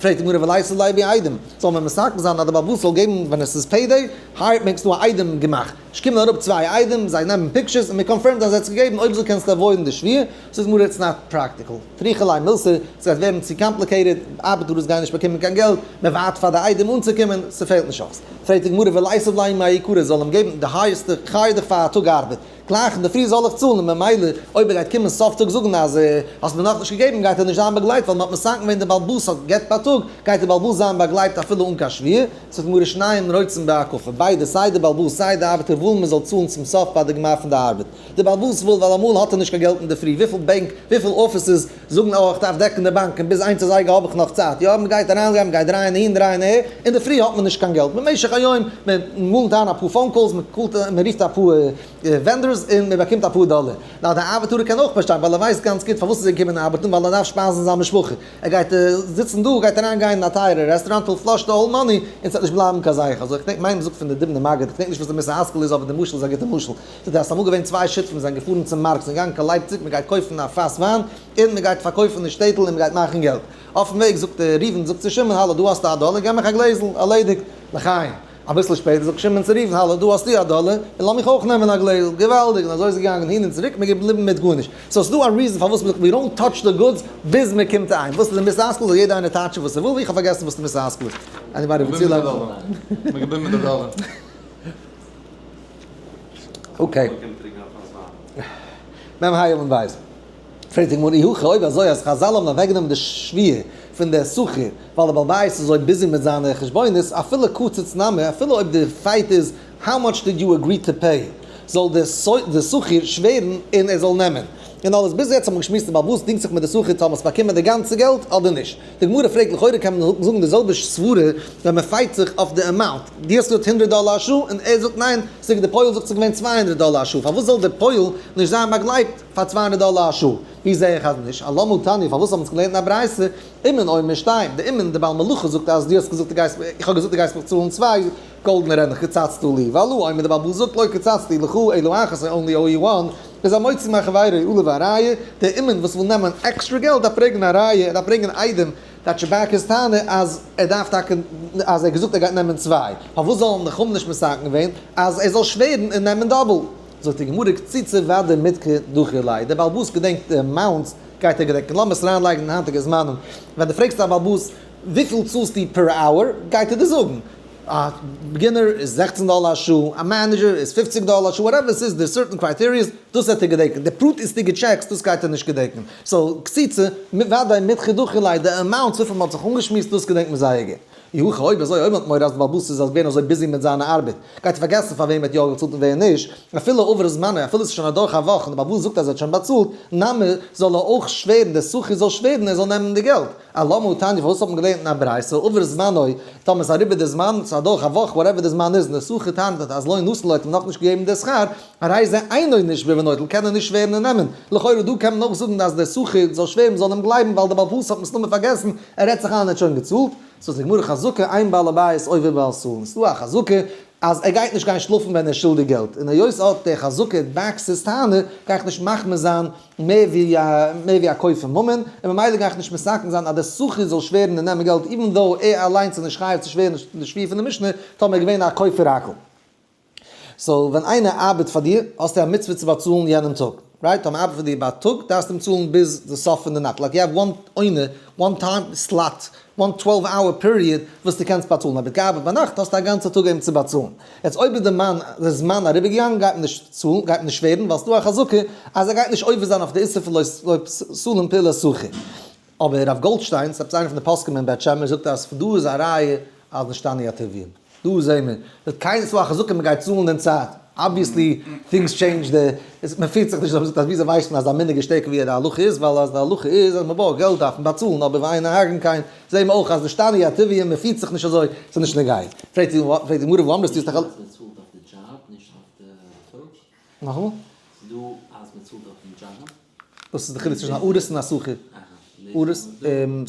פרעגט די גמרא וליתיב ליה בי עדים, זאל מען מתקן זיין אז די בעל הבית זאל געבן ווען עס איז payday, הייערט מען ס'דא א עדים געמאכט, עס קומען אראפ צוויי עדים, זיי נעמען pictures און מען confirm ט אז ער האט עס געגעבן, אויב אזוי קענסטו avoid ן די שבועה, זאגט די גמרא it's not practical, טריחא ליה מילתא, ס'גייט ווערן צו complicated, ארבעטערס גייען נישט באקומען קיין געלט, מען ווארט פאר די עדים אנצוקומען, ס'פעלט נישט אויס. פרעגט די גמרא וליתיב ליה מעיקרא זאל אים געבן די highest שכר דיך פאר א טאג ארבעט, גלייך אינדערפרי זאל איך צאלן און ממילא אויב ער גייט קומען סוף טאג זאגן אז האסט מיר נאכנישט געגעבן גייט ער נישט זיין באגלייבט ווייל מען האט מתקן געווען די בעל הבית האט געבט בייטאג גייט די בעל הבית זיין באגלייבט אפילו אן קיין שבועה, זאגט די גמרא שניהם רוצים בהקפה, ביידע סיי די בעל הבית סיי די ארבעטער ווילן מען זאל צאלן צום סוף ביי די גמר פון די ארבעט. די בעל הבית וויל ווייל אמאל האט ער נישט קיין געלט אינדערפרי, וויפיל בענק וויפיל offices זאגן אה איך דארף דעקן די באנק און ביז איינס אזייגער האב איך נאך צייט, יא מען גייט אריינגיין מען גייט דרייען אהין דרייען אהער, אינדערפרי האט מען נישט קיין געלט, במשך היום מען מאנט איין אפאר phone calls מען call ט מען רופט אפאר vendors און מען באקומט אפאר דאלער, נאר די ארבעטארער קען אויך באשטיין ווייל ער ווייסט גאנץ גוט פארוואס איז ער געקומען ארבעטן ווייל ער דארף שפייזן זיין משפחה, ער גייט זיצן דא גייט אריין גיין אין א טייערע רעסטוראנט he'll flush the whole money און ס'וועט נישט בלייבן קיין זכר, אזוי כ'דענק מיין מ'זאגט פון די דובנער מגיד, כ'דענק נישט וואס די מוסר השכל איז אבער די משל איז א גוטע משל. ס'איז דאס אמאל געווען צוויי שותפים זענען געפארן צום מארק, זענען געגאנגען קיין לייפציג, מען גייט קויפן א פאס וויין, און מען גייט פארקויפן אין שטעטל און מען גייט מאכן געלט. אויפן וועג זאגט ראובן זאגט צו שמעון, האלא דא האסטו א דאלער, געב מיך א גלעזל, ערלעדיגט, לחיים. אביסל שפעטער זאגט שמעון צו ראובן, האלא דא האסטו א דאלער, און לאמיך אויך נעמען א גלעזל, געוואלדיג, און אזוי איז געגאנגען הין און צוריק, מען איז געבליבן מיט גארנישט. so ס'איז דא א reason פארוואס מען זאגט we don't touch the goods ביז מען קומט אהיים. וואס איז די מוסר השכל? זאל יעדער איינער טייטשן וואס ער וויל, איך האב פארגעסן וואס די מוסר השכל איז. Anybody וויל צולייגן? מען געבליבן מיט די דאלער. Okay. מ ה און ווייז. פרעגט די גמרא אי הכי אויב אזוי אז חזל האבן אוועקגענומען די שבועה פון דער שכיר ווייל דער בעל בית איז אזוי busy מיט זיינע חשבונות אפילו קצץ נמי אפילו אויב די fight איז how much did you agree to pay זאל דער שכיר שווערן און ער זאל נעמען. און אלעס ביז יעצט האט מען געשמועסט די בעל הבית דינגט זיך מיט די שכיר צו האבן עס באקומען די גאנצע געלט אדער נישט. די גמרא פרעגט לכאורה קען מען זאגן די זעלבע סברה ווען מען fight זיך אויף די amount, דו האסט געזאגט הונדרעט דאלער א שעה און ער זאגט ניין, ס'איז די פועל זאגט ס'איז געווען 200 דאלער א שעה, פארוואס זאל די פועל נישט זיין באגלייבט פאר 200 דאלער א שעה? ווי זע איך אז נישט? אלמה תניא, פארוואס האבן אונז געלערנט אין א ברייתא, אומן אומר שתיים, די אומן די בעל מלאכה זאגט אז דו האסט געזאגט דו גייסט, איך האב געזאגט דו גייסט מיך צאלן צוויי גאלדענע רענדלעך קצצת לי, והלה אומר די בעל הבית זאגט לא קצצתי לך אלא אחת I only owe you one, איז המוציא מחבירו עליו הראיה, דער אומן וואס וויל נעמען עקסטרע געלט דארף ברענגען א ראיה, ער דארף ברענגען עדים that should back his טענה אז ער דארף טאקע, אז ער האט געזאגט ער גייט נעמען צוויי, פארוואס זאלן די חכמים נישט מתקן געווען אז ער זאל שווערן און נעמען double? זאגט די גמרא קציצה ודאי מדכר דכיר ליה, דער בעל הבית געדענקט די amounts גייט ער געדענקען, לאמיר עס אריינלייגן אין היינטיגע זמנים, ווען דו פרעגסט א בעל הבית וויפיל צאלסטו per hour גייט ער דיר זאגן, א beginner איז 16 דאלער א שעה, א manager איז 50 דאלער א שעה, whatever עס איז, די certain criterias, דאס וועט ער געדענקען, די פרטיות'דיגע checks, דאס גייט ער נישט געדענקען. So, קציצה, ודאי מדכר דחי ליה, די amount וויפיל מען האט זיך אנגעשמועסט, דאס געדענקט מען זייער גוט. אי הכי אויב אזוי, אויב מען האט מורא אז די בעל הבית איז געווען אזוי busy מיט זיינע ארבעט, גייט ער פארגעסן פאר וועם ער האט יא געצאלט און ווער נישט, אפילו עבר זמנו, אפילו עס איז שוין אדורך א וואך און די בעל הבית זאגט אז ער האט שוין באצאלט, נמי, זאל ער אויך שווערן, דער שכיר זאל שווערן ער זאל נעמען די געלט. אלמה תניא, פארוואס האט מען געלערנט אין א ברייתא, עבר זמנו, טאמער איז אריבער די זמן, ס'איז אדורך א וואך, whatever די זמן איז, און דער שכיר טענה'ט אז לא נתן לו האט אים נאכנישט געגעבן די שכר, הרי זה אינו נשבע ונוטל, קען ער נישט שווערן און נעמען. לכאורה דא קען מען אויך זאגן אז דער שכיר זאל שווערן מ'זאל אים גלייבן ווייל דער בעל הבית האט מסתמא פארגעסן, ער רעדט זיך איין ער האט שוין געצאלט. זאגט די גמרא חזקה אין בעל הבית עובר בעשאן, ס'דא א חזקה אז ער גייט נישט גיין שלאפן ווען ער איז שולדיג געלט, און היות אט דער חזקה backs his טענה, גיי איך נישט מחמיר זיין מער ווי מער ווי א כופר ממון, און ממילא גיי איך נישט מתקן זיין אז דער שכיר זאל שווערן און נעמען געלט even though ער אליינס איז נישט חייב צו שווערן די שבועה פון די משנה, טאמער איז געווען א כופר הכל. So ווען איינער ארבעט פאר דיר האסטו א מצוה צו באצאלן יענעם טאג. Right? טאמער ארבעט פאר דיר בייטאג, דארפסטו אים צאלן ביז די סוף פון די נאכט. Like you have one עונה, one time slot, one 12 hour period וואס דו קענסט באצאלן. אויב ער האט געארבעט ביינאכט, האסטו א גאנצע טאג אים צו באצאלן. יעצט אויב איז די מאן, די זמן אריבערגעגאנגען, גייט מען נישט צאלן, גייט מען נישט שווערן, ווייל ס'דא א חזקה אז ער גייט נישט עובר זיין אויף די איסור פון לא תלין פעולת שכיר. אבער הרב גאלדשטיין, ס'איז עפעס איינער פון די פוסקים אין בית שמש, זאגט אז פון דא איז א ראיה אז נשתנו הטבעיים. דא זעהן מיר, אז קיינער ס'דא א חזקה מ'גייט צאלן אין צייט. Obviously things change די, מ'פירט זיך נישט אזוי, מ'זאגט אז וויאזוי ווייסט מען אז א מנהג איז שטערקער ווי די הלכה איז, ווייל אז די הלכה איז אז מ'בארגט געלט דארף מען באצאלן, אבער ואין נוהגין כן, זעהן מיר אויך אז נשתנו הטבעיים, מ'פירט זיך נישט אזוי, ס'איז נישט נוגע. פרעגט די גמרא וואו אמרת, דו האסט דאך. אז מ'צאלט אויף די דזשאב נישט אויף די טאג. נאכאמאל? ס'דא אז מ'צאלט אויפן דזשאב. דאס איז די חילוק צווישן א אריס און א שכיר. אריס,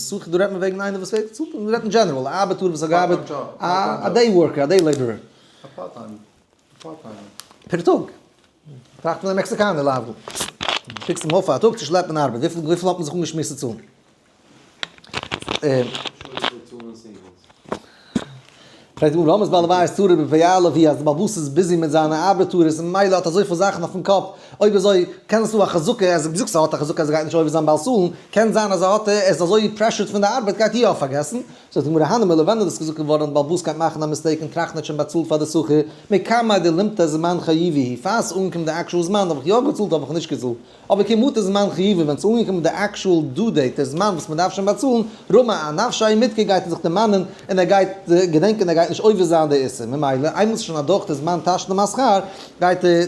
שכיר, דא רעדט מען וועגן איינער וואס ווערט געצאלט, מען רעדט אין general, א ארבעטאר וואס האט געארבעט, א day worker, א day laborer. א part time, א part timer. פער טאג. טראכט פון א מעקסיקאנער להבדיל. פיקסט אים אויף פאר א טאג צו שלעפן ארבעט, וויפיל וויפיל האט מען זיך אנגעשמועסט צו צאלן? פרעגט די גמרא, למה איז בעל הבית טרוד בפועליו הוא אז די בעל הבית איז busy מיט זיינע ארבעטארעס און ממילא האט אזויפיל זאכן אויפן קאפ, אויב אזוי קען עס דא א חזקה, אז דו זאגסט ער האט א חזקה אז ער גייט נישט עובר זיין בל תלין, קען זיין אז ער האט ער איז אזוי pressured פון די ארבעט גייט אי ה פארגעסן, זאגט די גמרא, הני מילי ווען איז דאס געזאגט געווארן אז די בעל הבית גייט מאכן א mistake און טראכטן ער האט שוין באצאלט פאר די שכיר, מקמי דלימטי זמן חיובי הוא, פאר ס'איז אנגעקומען די actual זמן האב איך יא געצאלט האב איך נישט געצאלט. אבער כי מטא זמן חיובי ווען ס'איז אנגעקומען די actual due date דער זמן וואס מ'דארף שוין באצאלן, רמי אנפשיה ומדכר גייט ער זיך דערמאנען און ער גייט געדענקען ער גייט נישט עובר זיין די איסור ממילא איינמאל ס'איז שוין אדורך די זמן תשלום השכר גייט ער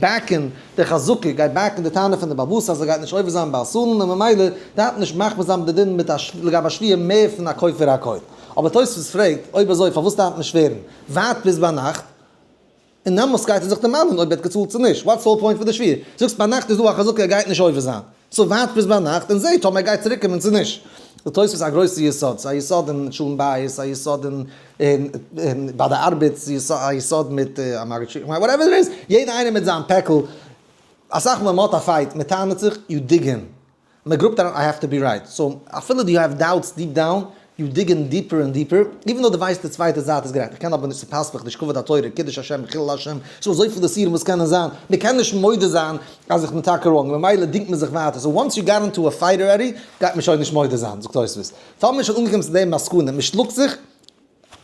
back ן די חזקה גייט back ן די טענה פון די בעל הבית אז ער גייט נישט עובר זיין בל תלין און ממילא דארף מען נישט מחמיר זיין די דין מיט א לגבי א שבועה מער פון א כופר הכל. אבער תוספות פרעגט אויב אזוי פארוואס דארף מען שווערן ווארט ביז ביינאכט? און דעמאלס גייט ער זיך דערמאנען אויב ער האט געצאלט צו נישט, what's whole point פון די שבועה? זאגסט ביינאכט איז דא א חזקה ער גייט נישט עובר זיין, so ווארט ביז ביינאכט און זע טאמער ער גייט צוריק קומען צו נישט. די תוספות איז א גרויסע יסוד, ס'איז א יסוד אין שלום בית, ס'איז א יסוד אין אין ביי די ארבעט, ס'איז א יסוד מיט א מגיד שיעור, whatever it is, יעדער איינער מיט זיין פעקל, אסאך מאל מ'האט א fight, מ'טענה'ט זיך, you dig in. מען גראבט אריין I have to be right, so אפילו דו have doubts deep down, you dig in deeper and deeper, even though דו ווייסט די צווייטע זייט איז גערעכט, איך קען אבער נישט, ס'פאסט מיך נישט, כבוד התורה, קידוש השם, חילול השם, ס'דא אזויפיל איסורים וואס קענען זיין, מען קען נישט מודה זיין אז איך בין טאקע wrong, ממילא דינגט מען זיך ווייטער, so once you got into a fight already, גייט מען שוין נישט מודה זיין, זאגט תוספות. טאמער מען איז שוין אנגעקומען צו די מסקנא, מען שלאגט זיך,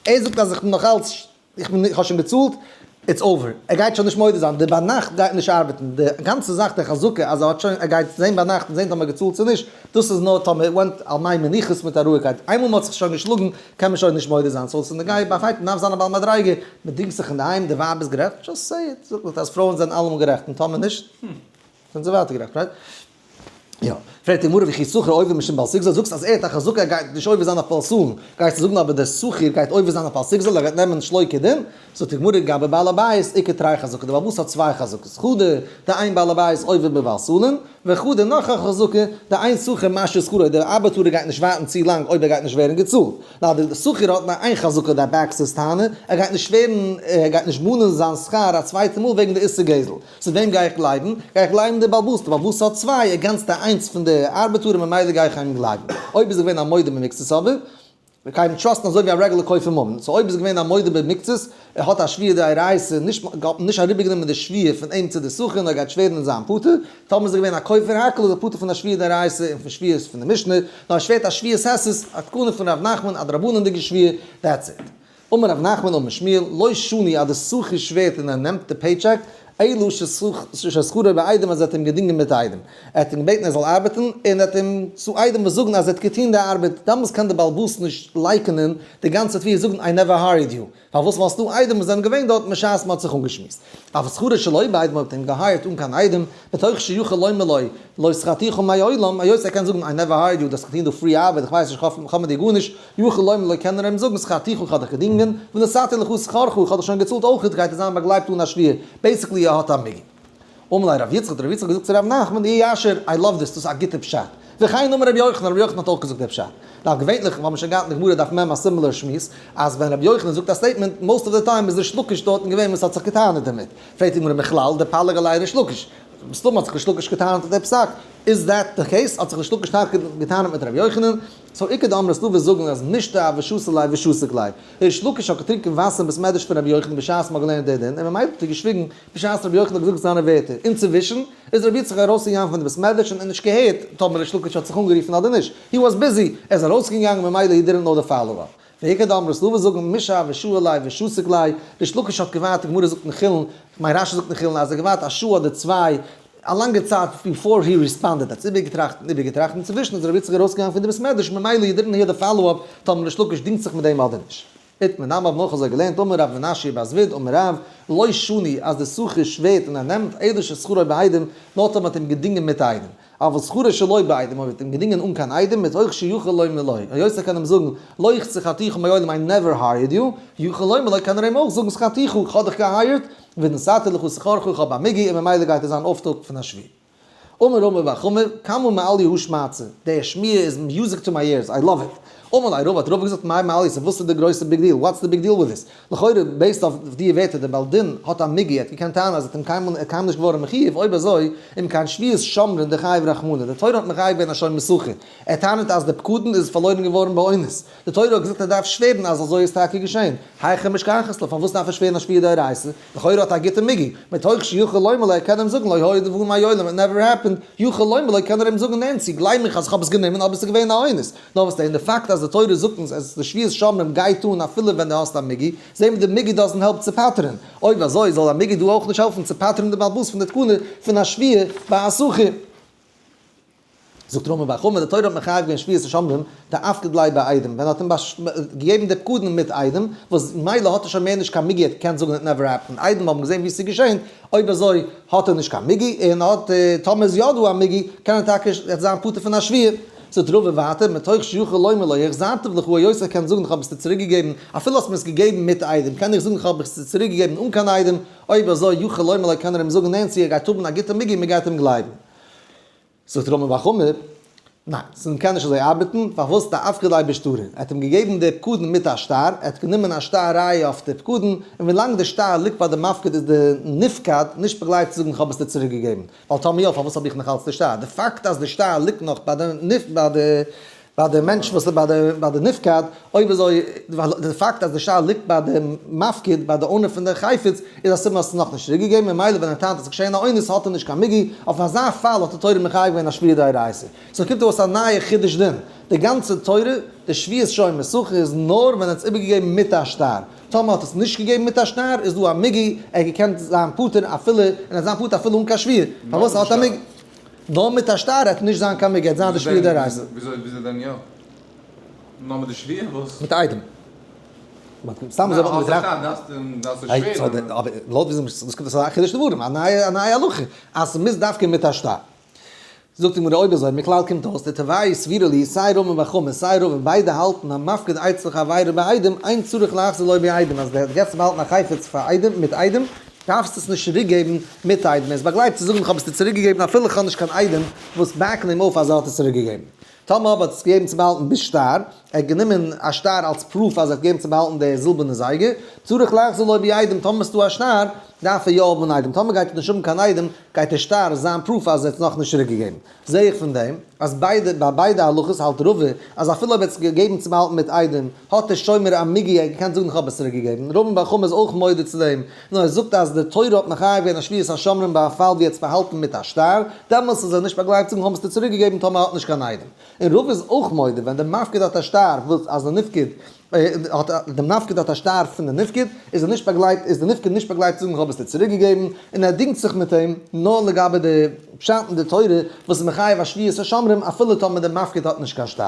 ער זאגט אז איך בין נאך אלץ איך בין איך האב שוין געצאלט, it's over, ער גייט שוין נישט מודה זיין, די ביינאכט גייט נישט ארבעטן, די גאנצע זאך די חזקה אז ער האט שוין ער גייט זען ביינאכט און זען טאמער געצאלט צו נישט, דאס איז נאר טאמער it went על מי מנוחות מיט א רואיגקייט, איינמאל מען האט זיך שוין געשלאגן קען מען שוין נישט מודה זיין, so ס'איז נוגע ביי fight מען דארף זיין א בעל מדריגה, מען דינגט זיך אינדערהיים, די ווייב איז גערעכט, just say it, זאג אז פרויען זענען אלעמאל גערעכט און טאמער נישט זענען זיי ווייטער גערעכט, right? יא. פרעגט די גמרא וכי שכיר עובר משום בל תגזול, זאגסט אז ער האט א חזקה ער גייט נישט עובר זיין אויף בל תלין, גייסטו זאגן אבער דער שכיר גייט עובר זיין אויף בל תגזול, ער גייט נעמען שלא כדין, זאגט די גמרא גבי בעל הבית איכא תרי חזקה, דער בעל הבית האט צוויי חזקות, חדא דאין בעל הבית עובר בבל תלין, וחדא נאך א חזקה דאין שכיר משהה שכרו, דער ארבעטארער גייט נישט ווארטן צו לאנג אויב ער גייט נישט ווערן געצאלט, נאר דער שכיר האט נאר איין חזקה דער backs his טענה, ער גייט נישט ווערן ער גייט נישט מאנען זיין שכר א צווייטע מאל וועגן די איסור גזל. צו וועם גיי איך גלייבן? גיי איך גלייבן די בעל הבית? די בעל הבית האט צוויי, ער גנב'ט א איינס פון די ארבעטארער ממילא גיי איך אים גלייבן. אויב איז ער געווען א מודה במקצת אבער, איך גיי אים trust ן אזוי ווי א רעגולער כופר ממון. so אויב איז ער געווען א מודה במקצת, ער האט א שבועה דאורייתא, נישט האט מען נישט אריבערגענומען די שבועה פון אים צו די שכיר נאר ער גייט שווערן אין זיין פטור. טאמער איז ער געווען א כופר הכל איז ער פטור פון א שבועה דאורייתא און פון שבועות פון די משנה, נאר ער שווערט א שבועת הסת, א תקנה פון ר' נחמן, א דרבנן'דיגע שבועה, that's it. אמר רב נחמן אמר שמואל, לא שנו אז די שכיר שווערט און ער נעמט די paycheck, אלא ששכרו בעדים אז ער האט אים געדינגען מיט עדים. ער האט אים געבעטן ער זאל ארבעטן, און ער האט אים צו עדים וואס זאגן אז ער האט געטון די ארבעט, דאמאלס קען די בעל הבית נישט לייקענען די גאנצע תביעה זאגן I never hired you. פארוואס ווייל ס'דא עדים וואס זענען געווען דארט בשעת מ'האט זיך אנגעשמועסט. אבל שכרו שלא בעדים אויב האט אים גע hire ט אן קיין עדים, מתוך שיכול לומר לו, לא שכרתיך מעולם, היות ער קען זאגן I never hired you, דו האסט געטון דא free ארבעט, איך ווייס נישט, איך האב מיט דיר גארנישט, יכול לומר לו קען ער אים זאגן שכרתיך איך האב דיך געדינגען, ונתתי לך שכרך איך האב דיך שוין געצאלט אויכעט גייט ער זיין באגלייבט אן א שבועה, basically ער האט א מיגו. אמר ליה רב יצחק האט רב יצחק געזאגט צו רב נחמן אי אשר, I love this, דאס איז א גוטע פשט. וכן אמר רבי יוחנן, רבי יוחנן האט אויך געזאגט די פשט. נאר געווענליך, מיר האבן שוין געהאט אין די גמרא דף מ א similar שמועס, אז ווען רבי יוחנן זאגט א statement, most of the time איז ריש לקיש דארטן געווען וואס האט זיך געטענה'ט דערמיט. פרעגט די גמרא מכלל דפליג עליה ריש לקיש. מסתמא האט זיך ריש לקיש געטענה'ט אויף די פסק, איז that the case? האט זיך ריש לקיש טאקע געטענה'ט מיט רבי יוחנן? so איכא דאמרי ס'דא וואס זאגן אז מישתא הוה שתי ליה ושתיק ליה. ריש לקיש האט געטרינקען וואסער אין בית מדרש פון רבי יוחנן בשעת מ'האט געלערנט די דין, און ממילא האט ער געשוויגן בשעת רבי יוחנן האט געזאגט זיינע ווערטער. אינצווישן איז רבי יצחק ארויס אין ים פון די בית מדרש און נישט געהערט טאמער ריש לקיש האט זיך אנגערופן אדער נישט. he was busy, ער איז ארויסגעגאנגען ממילא he didn't know the follow up. ואיכא דאמרי ס'דא וואס זאגן משתא הוה שהי ליה ושתיק ליה, ריש לקיש האט געווארט, די גמרא זאגט אין חולין, כ'מיין רשי זאגט אין חולין אז ער האט געווארט א שעה אדער צוויי, א לאנגע צייט before he responded, ער האט עס איבערגעטראכט און איבערגעטראכט, אינצווישן איז רבי יצחק ארויסגעגאנגען פון די בית מדרש ממילא he didn't hear the follow up טאמער ריש לקיש דינגט זיך מיט דעם אדער נישט. איתמר נמי האבן אויך אזוי געלערנט אמר רב מנשיא בר זביד אמר רב, לא שנו אז די שכיר שווערט און ער נעמט אלא ששכרו בעדים נאר טאמער האט אים געדינגען מיט עדים. אבל שכרו שלא בעדים אויב האט אים געדינגען אן קיין עדים מתוך שיכול לומר לו, היות ער קען אים זאגן לא שכרתיך מעולם I never hired you, יכול לומר לו קען ער אים אויך זאגן שכרתיך איך האב דיך געהייערט, ונתתי לך שכרך איך האב א מיגו און ממילא גייט ער זיין אויפטאג פון א שבועה. אמר רמי בר חמא, כמה מעליא הא שמעתתא, די שמיעה איז music to my ears, I love it. אמר ליה רבא, האט רבא געזאגט מאי מעליא, סאו וואס איז די גרויסע big deal, what's the big deal with this? לכאורה based אויף די ווערטער דער בעל דין האט א מיגו, ער האט געקענט טענה'ן אז ער האט אים קיינמאל ער איז קיינמאל נישט געווארן מחיוב, אויב אזוי אם כן שבועת שומרין דחייב רחמנא, די תורה האט מחייב געווען א שומר שכר, ער טענה'ט אז די פקדון איז פארלוירן געווארן באונס, די תורה האט געזאגט ער דארף שווערן אז אזוי איז טאקע געשען, היכי משכחת לה, פארוואס דארף ער שווערן א שבועה דאורייתא, לכאורה האט ער א גוטע מיגו, מתוך שיכול לומר לו ער קען אים זאגן לא היה דבר מעולם, it never happened, יכול לומר לו קען ער אים זאגן נענצי, גלייב מיך אז איך האב עס גענומען אבער עס איז געווען א אונס. נאר וואס דען, די פאקט אז די תורה זאגט אונז אז די שבועת שומרים גייט אן אפילו ווען דו האסט א מיגו, זעהן מיר די מיגו doesn't help צו פטר'ן. אויב אזוי זאל א מיגו דא אויך נישט העלפן צו פטר'ן די בעל הבית פון די תקנה פון א שבועה ביי א שכיר. זאגט רמי בר חמא, די תורה האט מחייב געווען שבועת שומרים דאפקיד ליה בעדים, ווען האט אים געגעבן די פקדון מיט עדים, וואס מילא האט ער שוין מער נישט קיין מיגו ער קען זאגן it never happened, עדים האבן געזעהן ווי עס איז געשעהן, אויב אזוי האט ער נישט קיין מיגו, און האט טאמער איז יא דא א מיגו קען ער טאקע זיין פטור פון א שבועה. זאגט רבא ווייטער, מתוך שיכול לומר לו החזרתיו לך היות ער קען זאגן איך האב עס דיר צוריק געגעבן, אפילו האסט מיר עס געגעבן מיט עדים קען איך זאגן איך האב עס דיר צוריק געגעבן אן קיין עדים, אויב אזוי יכול לומר לו קען ער אים זאגן נענצי ער גייט האבן א גוטע מיגו מען גייט אים גלייבן. זאגט רמי בר חמא, ניין, ס'קען נישט אזוי ארבעטן, פארוואס דאפקיד ליה בשטרא? ער האט אים געגעבן די פקדון מיט א שטר, ער האט גענומען א שטר ראיה אויף די פקדון, און ווילאנג די שטר ליגט ביי די מפקיד איז די נפקד נישט באגלייבט צו זאגן איך האב עס דיר צוריק געגעבן, ווייל טאמער יא פארוואס האב איך נאך אלץ די שטר? די פאקט אז די שטר ליגט נאך ביי די ביי די ביי די מענטש וואס ביי די ביי די נפקד, אויב אזוי די פאקט אז די שטר ליגט ביי די מפקיד ביי די owner פון די חפץ איז א סימן אז עס איז נאכנישט צוריק געגעבן ממילא ווען ער טענה'ט אז עס איז געשעהן א אונס האט ער נישט קיין מיגו, אויף אזא פאל האט די תורה מחייב געווען א שבועה דאורייתא. so קומט אויס א נייע חידוש דין, די גאנצע תורה, די שבועת שומר שכר איז נאר ווען ער האט עס איבערגעגעבן מיט א שטר, טאמער האט עס נישט געגעבן מיט א שטר איז דא א מיגו, ער האט געקענט זיין פטור אפילו, און ער האט זיין פטור אפילו אן קיין שבועה, פארוואס האט א מיגו? נאר מיט א שטר העט נישט זיין קיין מיגו, העט זיין די שבועה דאורייתא. וויאזוי דען יא? נאר מיט די שבועה? וואס? מיט עדים. סתם אזוי וואלט מען געטראכט. אבער לויט ווי דאס קומט אויס א חידוש דברים, א נייע הלכה, אז ס'מוז דווקא מיט א שטר. זאגט די גמרא אויב אזוי מכלל קומט אויס דתרוייהו סבירא להו סיי רמי בר חמא סיי רבא ביידע האלטן המפקיד אצל חבירו בעדים אין צריך להחזיר לו בעדים אז דו געבסט באהאלטן א חפץ פאר עדים מיט עדים דארפסטו עס נישט צוריק געבן מיט עדים ער איז באגלייבט צו זאגן איך האב עס דיר צוריק געגעבן אפילו איך האב נישט קיין עדים וואס back ן אים אויף אז ער האט עס צוריק געגעבן. טאמער אבער האט עס געגעבן צו באהאלטן בשטר, ער האט גענומען א שטר אלס proof אז ער האט געגעבן צו באהאלטן די זילבערנע זייגער, צריך להחזיר לו בעדים, טאמער איז דא א שטר, דארף ער יא האבן עדים, טאמער גייט ער נישט האבן קיין עדים, גייט דער שטר זיין proof אז ער האט עס נאכנישט צוריק געגעבן. זעה איך פון דעם, אז ביידע, ביי ביידע הלכות האלט רבא, אז אפילו אויב ער האט עס געגעבן צו באהאלטן מיט עדים, האט דער שומר א מיגו, ער האט געקענט זאגן איך האב עס צוריק געגעבן. רמי בר חמא איז אויך מודה צו דעם, נאר ער זאגט אז די תורה האט מחייב געווען א שבועת השומרים ביי א פאל ווי ער האט עס באהאלטן מיט א שטר, דעמאלס איז ער נישט באגלייבט צו זאגן האבן עס דיר צוריק געגעבן טאמער ער האט נישט קיין עדים. און רבא איז אויך מודה ווען דער מפקיד האט א שטר וואס אז דער נפקד האט דער מפקיד האט א שטר פון דער נפקד איז ער נישט באגלייבט איז דער נפקד נישט באגלייבט צו זאגן איך האב עס דיר צוריק געגעבן און ער דינגט זיך מיט אים נאר לגבי די פשט אין די תורה וואס איז מחייב א שבועת השומרים אפילו טאמער דער מפקיד האט נישט קיין שטר.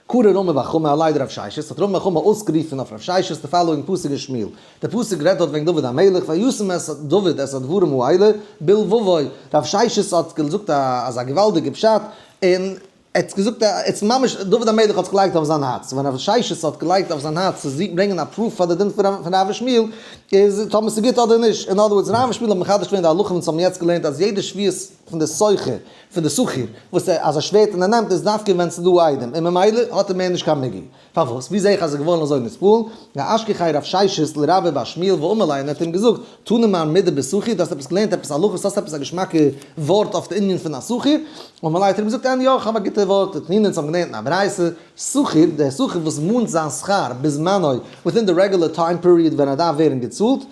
קרא רמי בר חמא עליה דרב ששת, האט רמי בר חמא אויסגערופן אויף רב ששת די following פסוק אין שמואל. די פסוק רעדט דארט וועגן דוד המלך, וישם את דוד את הדברים האלה בלבבו. רב ששת האט געזאגט אזא געוואלדיגע פשט, און ער האט געזאגט, ער האט ממש, דוד המלך האט עס געלייגט אויף זיין הארץ, ווען רב ששת האט געלייגט אויף זיין הארץ צו ברענגען א proof פאר די דין פון רב ושמואל, איז טאמער ס'איז גוט אדער נישט. In other words, רב ושמואל האבן מחדש געווען די הלכה וואס האבן יעצט געלערנט אז יעדע שבועות פון די שוכר, פון די שכיר, וואס ער, אז ער שווערט און ער נעמט איז דווקא ווען ס'איז דא עדים, און ממילא האט ער מער נישט קיין מיגו. פארוואס? ווי זע איך אז עס איז געווארן אזוי נתפעל? דאשכחיה רב ששת לרבה בר שמואל ואמר ליה און ער האט אים געזאגט, תני מר מידי בשכיר, דו האסט עפעס געלערנט עפעס הלכות, האסט עפעס א געשמאקע ווארט אויף די ענין פון א שכיר? אמר ליה האט ער אים געזאגט, אין יא, איך האב א גוטע ווארט, תנינא אונז האבן געלערנט אין א ברייתא, שכיר, דער שכיר וואס מאנט זיין שכר בזמנו, within the regular time period ווען ער דארף ווערן געצאלט,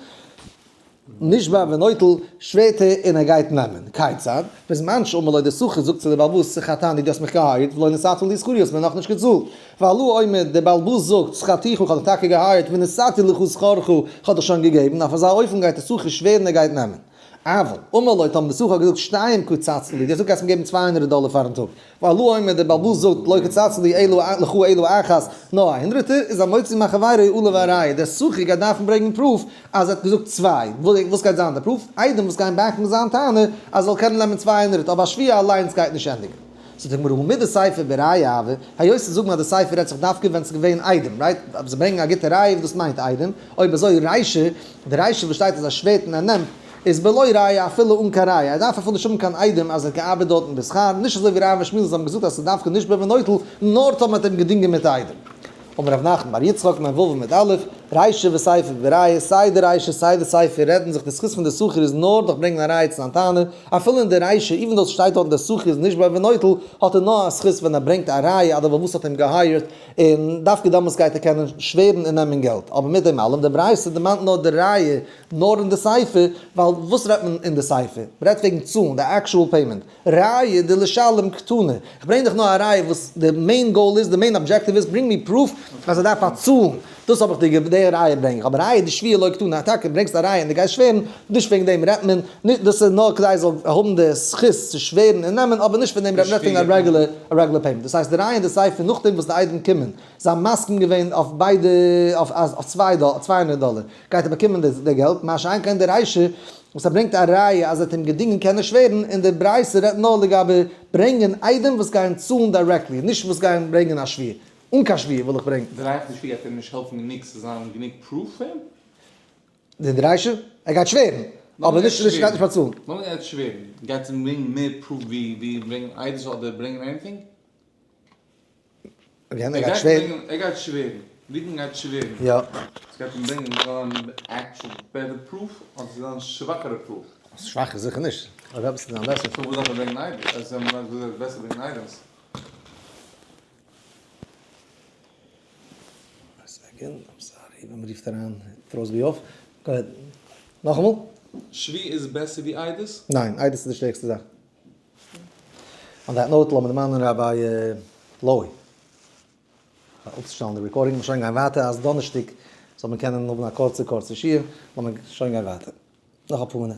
נשבע ונוטל, שווערט ער און ער גייט נעמען. כיצד? בזמן שאמר לו דער שכיר זאגט צו דער בעל הבית שכרתני דו האסט מיך גע hire ט ולא נתת לי שכרי האסט מיר נאכנישט געצאלט. והלא אומר דער בעל הבית זאגט שכרתיך איך האב דיך טאקע גע hire ט ונתתי לך שכרך איך האב דיך שוין געגעבן, אויף אזא אופן גייט דער שכיר שווערן ער גייט נעמען. אבל, אמר לו טאמער דער שכיר האט געזאגט שתיים קצצת לי דו האסט געזאגט גייסט מיר געבן 200 דאלער פארן טאג. והלא אומר דער בעל הבית זאגט לא קצצת לי אלא לך אלא אחת, נאר א הונדרעטער, איז המוציא מחבירו עליו הראיה, דער שכיר גייט דארפן ברענגען proof אז ער האט געזאגט צוויי, וואס גייט זיין די proof? עדים וואס גייען back ן זיין טענה אז ער זאל קענען נעמען 200, אבער א שבועה אליינס גייט נישט ענדיגן. זאגט די גמרא הא מדסיפא בראיה הואי, היות זיי זאגן אז די סיפא רעדט זיך דווקא ווען ס'איז געווען עדים, right? אבער זיי ברענגען א גוטע ראיה וואס דאס מיינט עדים, אויב אזוי רישא, די רישא וואס שטייט אז ער שווערט און ער נעמט, איז בלא ראיה אפילו אן קיין ראיה, ער דארף אפילו נישט האבן קיין עדים אז ער האט געארבעט דארטן בשכר, נישט אזוי ווי רב ושמואל זיי האבן געזאגט אז ס'איז דווקא נשבע ונוטל נאר טאמער האט ער אים געדינגען מיט עדים. אמר רב נחמן בר יצחק מ ו עמוד א', רישא וסיפא בראיה, סיי די רישא סיי די סיפא רעדן זיך די זכות פון די שכיר איז נאר דורך ברענגען א ראיה צו זיין טענה, אפילו אין די רישא even though ס'שטייט דארטן דער שכיר איז נשבע ונוטל האט ער נאר א זכות ווען ער ברענגט א ראיה אדער וואס האט אים גע hire ט, און דווקא דעמאלטס גייט ער קענען שווערן און נעמען געלט, אבער מיט דעם אלעם די ברייתא דערמאנט נאר די ראיה נאר אין די סיפא, ווייל וואס רעדט מען אין די סיפא? מ'רעדט וועגן צאלן, די actual payment. ראיה דלשלם קתני. איך ברענג דיך נאר א ראיה וואס די main goal איז, די main objective איז, bring מיר proof אז ער דארף באצאלן. דאס האב איך דיר געבעטן, די ראיה ברענג איך. אבער ראיה דשבועה לא קתני, טאקע ברענגסט א ראיה און דו גייסט שווערן, נישט וועגן דעם רעדט מען, דאס איז נאר כדי ער זאל האבן די זכות צו שווערן און נעמען, אבער נישט פון דעם רעדט מען, מ'רעדט וועגן א רעגולער payment. דאס הייסט די ראיה אין די סיפא נאכדעם וואס די עדים קומען, זיי האבן מסכים געווען אויף ביידע, אויף 200 דאלער. גייט ער באקומען די געלט, מה שאין כן די רישא וואס ער ברענגט א ראיה אז ער האט אים געדינגען קען ער שווערן, און די ברייתא רעדט נאר לגבי ברענגען עדים וואס גייען צאלן directly, נישט וואס גייען ברענגען א שבועה, אן קיין שבועה וויל איך ברענגען. די ראיה פון די שבועה גייט אים נישט העלפן גענוג צו זיין גענוג proof פאר אים? די רישא? ער גייט שווערן, אבער נישט נישט גייט נישט באצאלן. לאמיר ער גייט שווערן, גייט אים ברענגען מער proof ווי ברענגען עדות אדער ברענגען anything? ער גייט שווערן. ער גייט שווערן. ליפמן גייט שווערן. יא. עס גייט אים ברענגען זיין actual better proof אדער זיין שוואכערע proof? שוואכער זיכער נישט. אויב עפעס איז זיין בעסער. so וואס דארף ער ברענגען עדות? אז ער וויל בעסער ברענגען עדות. א second, I'm sorry ווען מ'רופט אריין throws me off. Go ahead. נאכאמאל? שבועה איז בעסער ווי עדות? ניין, עדות איז די שטערקסטע זאך. On that note, לאמיר דערמאנען Rabbi לוי אפצושטעלן די recording, מיר שוין גיין ווייטער אז דאנערשטאג זאל מען קענען האבן א קורצע קורצע שיעור, לאמיר שוין גיין ווייטער נאך אפאר מינוט.